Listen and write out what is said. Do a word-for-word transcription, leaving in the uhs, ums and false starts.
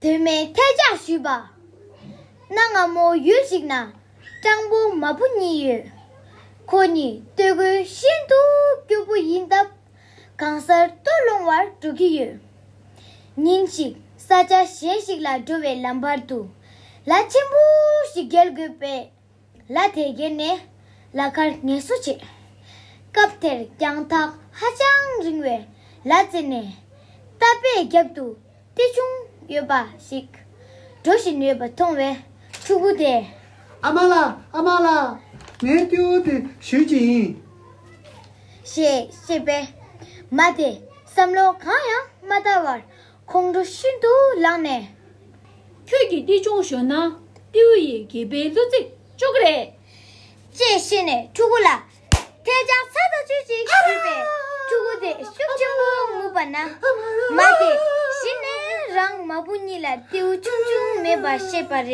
དོན་མེད་ཐལ་ལྕག་གཞུས་པ། གནའ་སྔ་མོ་ཡུལ་ཞིག་ན་སྤྲང་པོ་མ་བུ་གཉིས་ཡོད། ཁོ་གཉིས་སྟོད་གོས་ཤིན་ཏུ་སྐྱུར་པོ་ཡིན་སྟབས། གང་སར་ལྟོ་སློང་བར་འགྲོ་གི་ཡོད། ཉིན་ཞིག་ས་ཆ་གཞན་ཞིག་ལ་འགྲོ་བའི་ལམ་བར་དུ་ལ་ཆེན་པོ་ཞིག་བརྒལ་དགོས་པས། ལ་དེ་བརྒལ་ནས་ལ་ཁར་ངལ་གསོ་བྱེད། སྐབས་དེར་རྒྱང་ཐག་ཧ་ཅང་རིང་བའི་ལ་རྩེ་ནས་རྟ་པའི་རྒྱབ་ཏུ་ཏི་ཆུང་ཡོད་པ་ཞིག་འགྲོ་བཞིན་ཡོད་པ་མཐོང་བས། ཕྲུ་གུ་དེས། ཨ་མ་ལགས། ཨ་མ་ལགས། ངའི་ཏེའུ་དེ་གཞུས་ཀྱི་ཡིན། ཞེས་བཤད་པས། མ་དེས་བསམ་བློ་གང་ཡང་མ་བཏང་བར་ཁོང་ཁྲོ་ཤིན་ཏུ་ལངས་ནས། ཁྱོད་ཀྱིས་ཏི་ཆུང་གཞུས་ན་ཏེའུ་ཡིས་སྒལ་པའི་གླུ་ཚིག་གཅོག་གི་རེད། ཅེས་བཤད་ནས་ཕྲུ་གུ་ལ་ཐལ་ལྕག་ཚ་ཚ་ཅིག་ཅིག་གཞུས་པས། ཕྲུ་གུ་དེ་ཤུགས་ཆེན་པོ་ངུས་པ་ན། མ་དེས་གཞི་ནས་རང་མ་བུ་གཉིས་ལ་ཏེའུ་ཆུང་ཆུང་མེད་པ་ཤེས་པ་རེད།